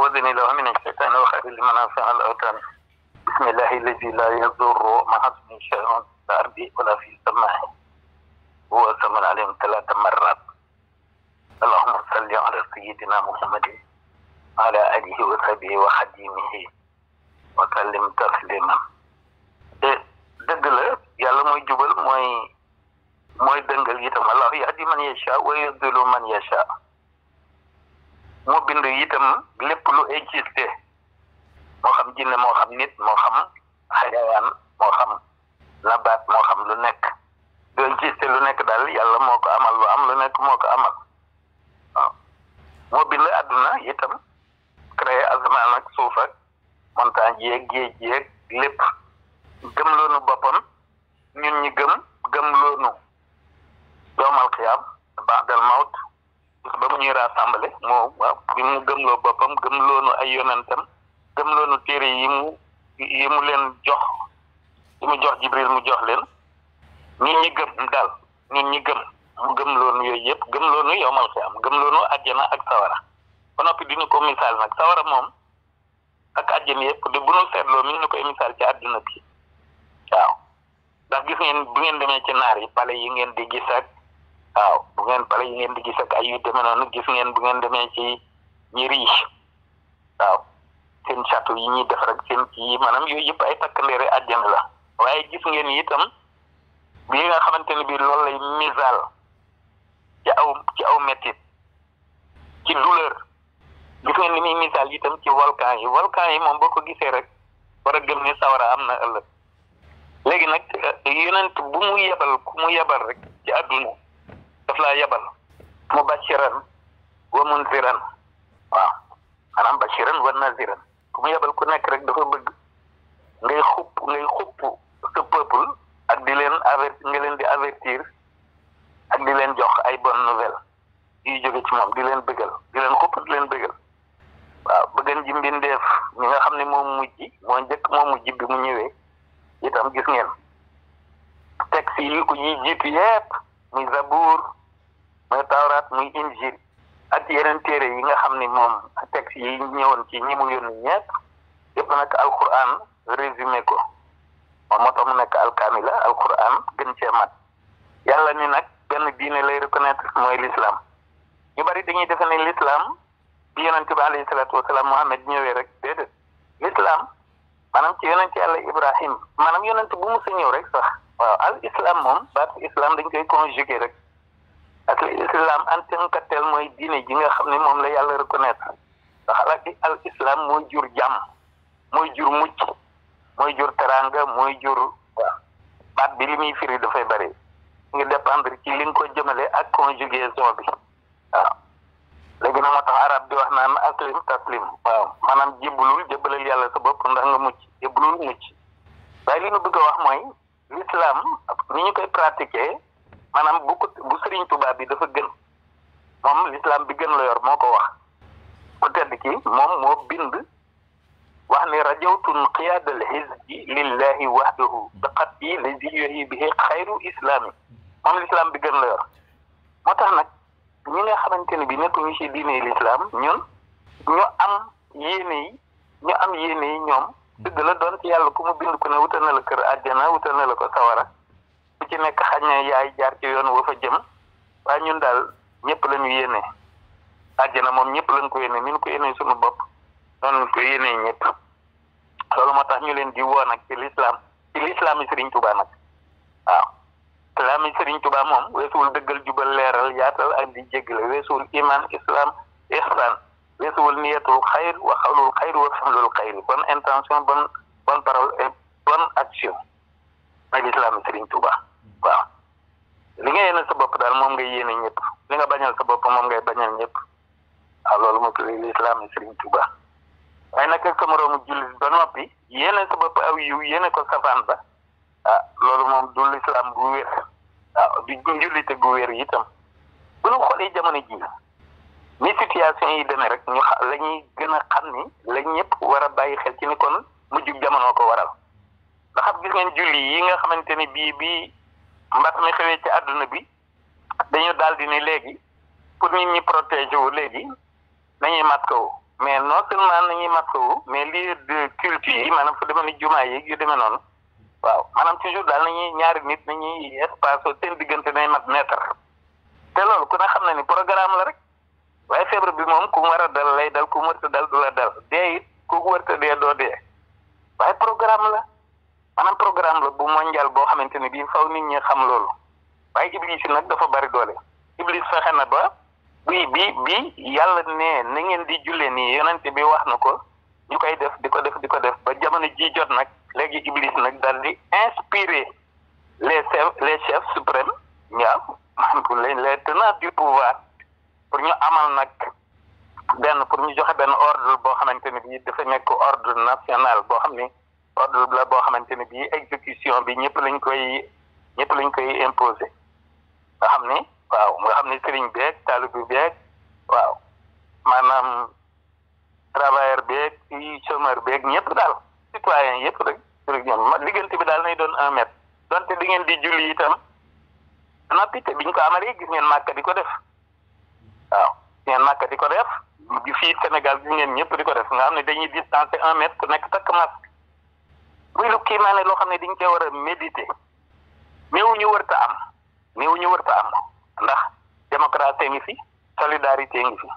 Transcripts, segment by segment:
وذني له من الشيطان وخير لمنافع الأوطان. بسم الله الذي لا يضر مع اسمه شيء في الأرض ولا في السماء هو السميع العليم 3 مرات. اللهم صل على سيدنا محمد على آله وصحبه وخديمه وسلم تسليما. dëgg la yàlla mooy jubal mooy dëngal itam Allah yahdi man yasha wa yudillu man yasha. moo bind itam lépp lu existé moo xam jinne moo xam nit moo xam xayawaan moo xam nabaat moo xam lu nekk lu existé lu nekk daal yàlla moo ko amal lu am lu nekk moo ko amal waaw moo bind àdduna itam créé asamaan ak suuf ak montagne yeeg géej yeeg lépp gëm loonu boppam ñun ñi gëm loonu doomal xiyaam ba'dal mawt ba mu ñuy rassemblé bi mu gëmloo boppam gëm loonu ay yonentam gëm loonu téere yi mu leen jox yi mu jox Jibril mu jox leen ñun ñi gëm daal ñun ñi gëm mu gëm loonu yooyu yëpp gëm loonu yowmal xiyaam gëm loonu àjjana ak sawara ba noppi dina ko misaal nag sawara moom ak àjjana yëpp de bu nu seetloo mi ñu koy misaal ci àdduna bi waaw ndax gis ngeen bu ngeen demee ci naar yi pale yi ngeen di gis ak waaw bu ngeen pale yi ngeen di gis ak ay yu demee noonu gis ngeen bu ngeen demee ci ñi riche waaw seen château yi ñuy def rek seen ci maanaam yooyu yëpp ay takkandeere àjjana la waaye gis ngeen itam bi nga xamante ne bii loolu lay misaal ci aw mettit ci douleur gis ngeen ni muy misaal itam ci volcan yi moom boo ko gisee rek war a gëm ni sawara am na ëllëg léegi nag yonent bu mu yebal ku mu yebal rek ci àdduna daf laa yebal mubashiran wa munziran waaw maanaam bashiran wa naziran ku mu yebal ku nekk rek dafa bëgg ngay xupp sa peuple ak di leen avertir ak di leen jox ay bonne nouvelle yuy jóge ci moom di leen bëggal di leen xupp di leen bëggal waaw bëggan ji mbindeef ñi nga xam ne moo mujj bi mu ñëwee itam gis ngeen texte yi ko yi jiitu yépp muy Zabour muy Tawraat muy Injil ak yeneen téere yi nga xam ni moom texte yi ñëwoon ci ñi mu yónni ñépp yépp nag alquran résumé ko moom moo tax mu nekk alkamila alquran gën cee mat yàlla ni nag benn diine lay reconnaître mooy l'islam ñu bari dañuy defe ne l'islam bi yonent bi alayhi salaatu wasalaam Muhammad ñëwee rek déedéet l'islam maanaam ci yonent yàlla Ibrahim maanaam yonent bu mu sa ñëw rek sax waaw al islam moom baatu islam dañ koy conjuguer rek ak islam en tant que tel mooy diine ji nga xam ne moom la yàlla reconnaître ndax al islam mooy jur jàmm mooy jur mucc mooy jur teranga mooy jur waaw baat bi li muy firi dafay bari ngi dépendre ci li nga ko jëmale ak conjugaison bi waaw léegi nag moo tax arab di wax naan aslim taslim waaw maanaam jébbalul jébbalal yàlla sa bopp ndax nga mucc jébbalul mucc waaye li ñu bëgg a wax mooy l'islam ni ñu koy pratiquer maanaam bu Sëriñ Tuubaa bi dafa gën moom l'islam bi gën la yor moo ko wax ku tedd ki moom moo bind wax ni rajawtun qiyaadal hizbi lillahi wahdahu bi qat'i lazi yuhyi bihi xayru islami moom l'islam bi gën la yor moo tax nag ñi nga xamante ne bi nekkuñu ci diine l'islam ñun ñu am yéene yi ñoom dëgg la doon ci yàlla ku mu bind ku ne wutal na la kër àjjana wutal na la ko sawara ku ci nekk xañ na yaay jaar ci yoon wa fa jëm waaye ñun daal ñëpp lañu yéene àjjana moom ñëpp lañ ko yéene ni ñu ko yéene suñu bopp noonu lañ ko yéene ñëpp loolu moo tax ñu leen di woo nag ci l'islam yi Sëriñ Tuubaa nag waaw islam yi Sëriñ Tuubaa moom weesuwul dëggal jubal leeral yaatal ak di jéggale weesuwul iman islam ihsan weesuwul niyatul xayr wa xawlul xayr wa fi'lul xayr bonne intention bonne parole et bonne action mooy l'islam yi Sëriñ Tuubaa waaw li nga yéene sa bopp daal moom ngay yéene ñëpp li nga bañal sa bopp moom ngay bañal ñëpp waaw loolu moo tudd l'islam yi Sëriñ Tuubaa waaye nag ak sa moroomu jullit ba noppi yéene sa bopp aw yiw yéene ko safaan ba loolu moom du l'islam bu wér waaw du njullite gu wér itam bu ñu xoolee jamono ji ni situation yi demee rek la ñuy gën a xam ni la ñëpp war a bàyyi xel ci ni kon mujjug jamono ko waral ndax xam gis ngeen julli yi nga xamante ni bii mbas mi xewee ci àdduna bi dañu daal di ne léegi pour nit ñi protéger wu léegi nañuy masque wu mais non seulement nañuy masawu mais lieu de culte yi maanaam fu demee ni jumaa yi yu demee noonu waaw maanaam toujours daal nañuy ñaari nit nañuy espace seen diggante nay mat mètre te loolu ku ne xam na ni programme la rek waaye feebar bi moom ku mu war a dal lay dal ku mu warta dal du la dal dee it ku mu warta dee doo dee waaye programme la maanaam programme la bu mondial boo xamante ne bii faw nit ñi xam loolu waaye iblis nag dafa bari doole iblis fexe na ba bi yàlla ne na ngeen di julle nii yonente bi wax na ko ñu koy def di ko def ba jamono ji jot nag léegi iblis nag daal di inspirer les chefs suprêmes ñaaw les tenants du pouvoir pour ñu amal nag pour ñu joxe benn ordre boo xamante ne bii dafa nekk ordre national boo xam ni ordre la boo xamante ne bii exécution bi ñëpp lañ koy imposer nga xam ni waaw nga xam ni sëriñ beeg taalibe beeg waaw maanaam travailleur beeg chômeur beeg ñëpp daal citoyen yëpp rek diggante bi daal nay doon 1 mètre donte di ngeen di julli itam noppi te biñ ko amalee gis ngeen màkk di ko def waaw gis ngeen màkk di ko def di fii Sénégal gis ngeen ñëpp di ko def nga xam ne dañuy distancer 1 mètre ku nekk takk masque muy lu kii maa ne loo xam ne dañ cee war a méditer néew ñu wërta am ndax démocratie ngi fi solidarité ngi fi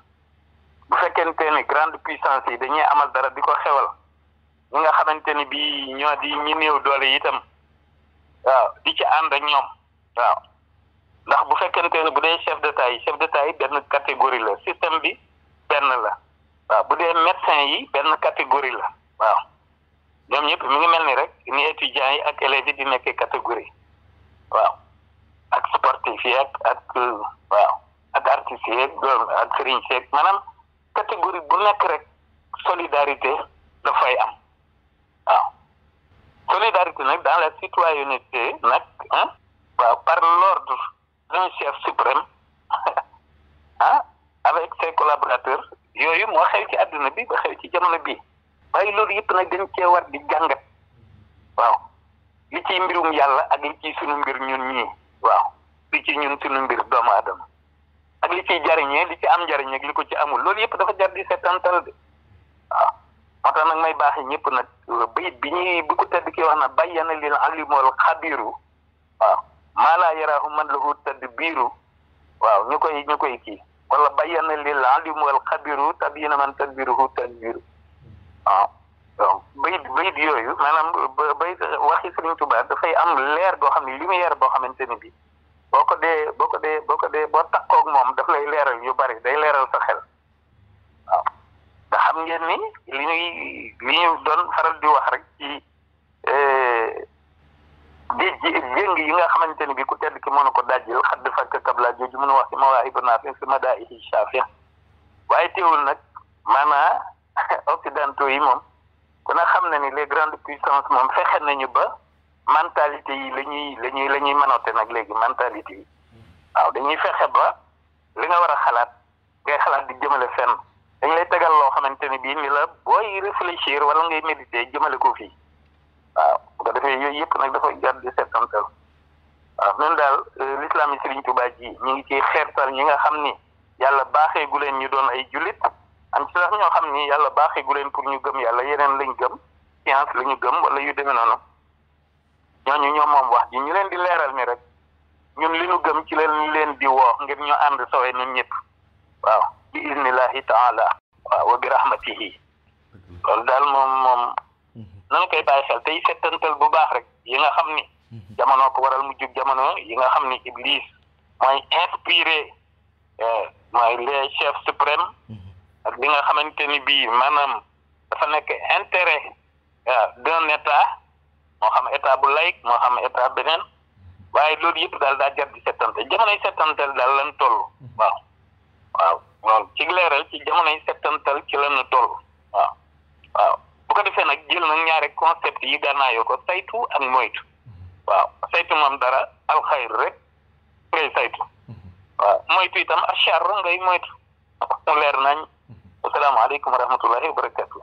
bu fekkente ni grande puissance yi dañuy amal dara di ko xewal ñi nga xamante ni bii ñoo di ñi néew doole itam waaw di ci ànd ak ñoom waaw ndax bu fekkente ne bu dee chef d'état yi benn catégorie la système bi benn la waaw bu dee médecin yi benn catégorie la waaw ñoom ñëpp mi ngi mel ni rek ni étudiants yi ak élèves yi di nekkee catégorie waaw ak sportif yi ak artistes yi ak sëriñ seeg maanaam catégorie bu nekk rek solidarité dafay am waaw solidarité nag dans la citoyenneté nag waaw par l'ordre d'un chef suprême avec ses collaborateurs yooyu moo xew ci àdduna bi ba xew ci jamono bi waaye loolu yëpp nag dañ cee war di jàngat waaw li ciy mbirum yàlla ak li ciy sunu mbir ñun ñii waaw li ci ñun sunu mbir doomu aadama ak li ciy jariñee li ci am njariñ ak li ko ci amul loolu yëpp dafa jar di seetantal de waaw moo tax nag may baaxee ñëpp nag bayit bi ko tedd ki wax na bayyana lil alimul xabiru waaw maa laa yaraahu man lahu tadbiru waaw ñu koy kii wala bayyana lil alimul xabiru tabyina man tadbiruhu tadbiru waaw donc bayit yooyu maanaam bayit waxi Sëriñ Tuubaa dafay am leer goo xam ne lumière boo xamante ni bi boo takkoog moom daf lay leeral yu bari day leeral sa xel waaw nga xam ngeen ni li ñu doon faral di wax rek ci jéng yi nga xamante ni bi ku tedd ki mën a ko dajjil xadd fakk kabla jooju mën a wax ci mawaahibu naafi fi madaa'ihi shaafi waaye teewul nag maanaa occidentaux yi moom ku na xam na ni les grandes puissances moom fexe nañu ba mentalité yi la ñuy manote nag léegi mentalité yi waaw dañuy fexe ba li nga war a xalaat ngay xalaat di jëmale fenn dañ lay tegal loo xamante ni bii ni la booy réfléchir wala ngay méditer jëmale ko fii waaw bu ko defee yooyu yëpp nag dafa jar di settantal waaw ñun daal l'islam yi Sëriñ Tuubaa ji ñu ngi ciy xeertal ñi nga xam ni yàlla baaxee gu leen ñu doon ay jullit am ci sax ñoo xam ni yàlla baaxee gu leen pour ñu gëm yàlla yeneen lañ gëm science la ñu gëm wala yu demee noonu ñooñu ñoom moom wax ji ñu leen di leeral ni rek ñun li ñu gëm ci leen di woo ngir ñu ànd sowee ñun ñëpp waaw bi iznillahi taala waaw wa bi rahmatihi loolu daal moom nañu koy bàyyi xel tey settantal bu baax rek yi nga xam ni jamono ko waral mu jub jamono yi nga xam ni iblis mooy inspiré mooy les chefs suprêmes ak li nga xamante ni bii maanaam dafa nekk intérêt d'un état moo xam état bu laïque moo xam état beneen waaye loolu yëpp daal daa jar di settantal jamonoy settantal daal lan toll waaw loolu ci leeral ci jamonoy settantal ci lan toll waaw bu ko defee nag jël nag ñaari concept yi gànnaayoo ko saytu ak moytu waaw saytu moom dara alxayr rek ngay saytu waaw moytu itam achar ngay moytu mu leer nañ asalaamaaleykum wa rahmatullahi wa barakatuh